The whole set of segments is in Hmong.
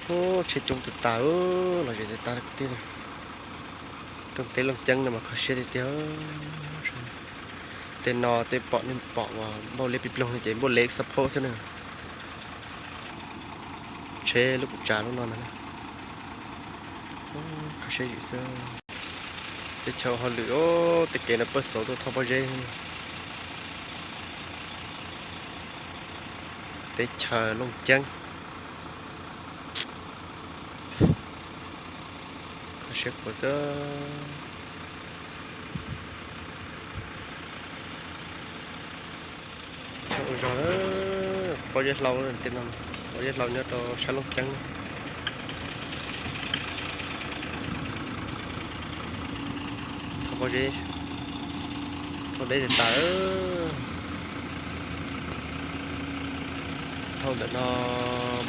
Ub, tsheb coob tas tas, los zem tas tas li kwv tij na. Rooj teb Looj Ceeb no mas kho siab tiag tiag. Tej no tej pom nej pom uas npauj liab pij ploog no ces npauj liab xab phob xwb na. Tsheb lub kuv tsav lub no ntag na. Kho siab zim xwb. Teb chaws hauj lwm, tej kev no pawg xauv tuaj thauj pob zeb. Teb chaws Looj Ceeb. Kho siab khuav xwb. Chaw ua zog, pob zeb hlau, tej no pob zeb hlau nyob rau sab Looj Ceeb. Thauj pob zeb, thauj deb tas tas. Thauj ntawm no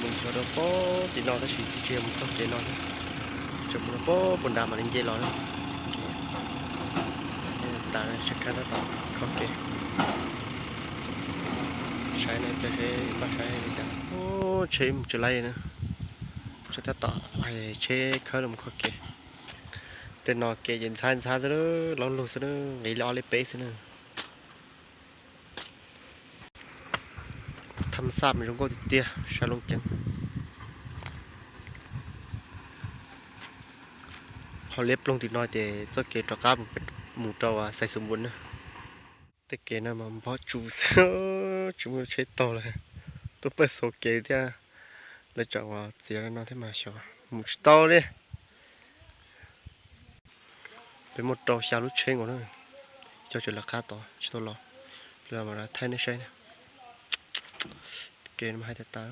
mus nchuav rau pem tim no tab sis tsis yog mus txoj kev no thiab, tseem mus rau pem puag nrad mam li nce los na. Kev tas, tsheb khawb tab tom kho kev. Saib nej pliag seb npaj saib li cas. Ub, tsheb mus tsis laib na. Tsheb tab tom, tsheb khawb los mus kho kev. Tej no kev ces ntxhab ntxhab xwb, laub lug xwb, nqis li ob li peb xwb na. Tham xaj mas zoo nkauj tiag tiag sab Looj Ceeb. Qhov liab ploog tim no ces txoj kev rov qab mus rau Xais Xus Npuas na. Tej kev no mas npog tsuv xwb, tsis muaj tsheb taug lawm. Tuaj pawg xauv kev thiab, lawv tsam uas txiav li no thiab mas xyov mus tsis tau li. Peb muaj rau xya lub tsheb nkaus na, coj tseem lawv qab tod tsis tau los, los mas thaij nej saib na. Kev no mas hais tas tas.